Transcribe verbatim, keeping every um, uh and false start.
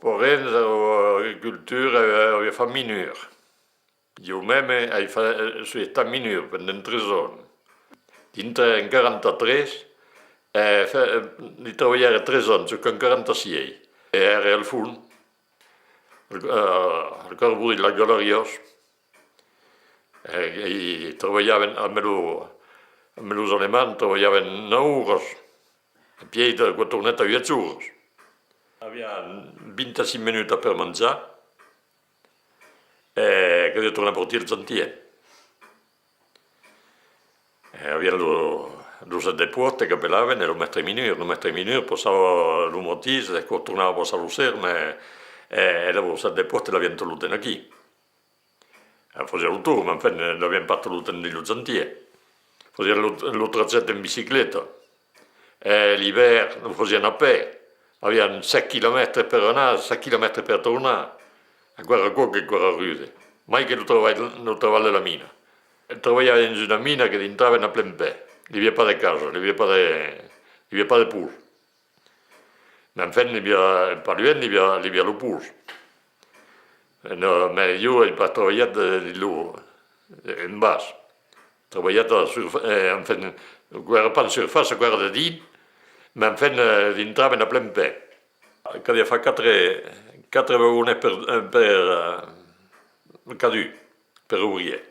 Porrens, èra agricultor, aviá fach minur. Jo mème ai fa-, soi estat minur pendent tres ans. Dintre en quaranta-tres, e fa-, li trabalhère tres ans, jusqu'en quaranta-sièis. E ère al forn, al, al carburi de las galariás. E, e trabalhàvem amb lo, amb los alemands, trabalhàvem nòu oras. E pièi, de còps tornèt a uèch oras. Aviá vint-e-cinc minutas per manjar. E caliá tornar partir al chantièr. E aviam lo, lo chèf de pòste qu'apelavan, e lo mèstre minur. Lo mèstre minur passava lo matin, e còps tornava passar lo ser, mès, e, e lo chèf de pòste l'aviam tot lo temps aquí. E fasiá lo torn, mès enfin, l'aviam pas tot lo temps dins lo chantièr. Fasiam lo, lo trajècte en bicicleta. E l'ivèrn lo fasiam a pè. Aviam sèt quilomètres per anar, sèt quilomètres per tornar. Aquò èra aquò que, qu'èra rude. Mai que lo trabalh, lo trabalh de la mina. Trabalhava dins una mina que dintràvem a plen pè. Li aviá pas de casa, li aviá pas de, li aviá pas de pols. Mès enfin, li aviá, pas luènh, li aviá, li aviá lo pols. E non, mès jo ai pas trabalhat, eh, dins lo, en bas. Trabalhat a la surfa-, eh, enfin, aquò èra pas en surfàcia, aquò èra dedins, mès enfin, eh, dintràvem a plen pè. Caliá far quatre, quatre vagonets per, eh, per, eh, cadun, per obrièr.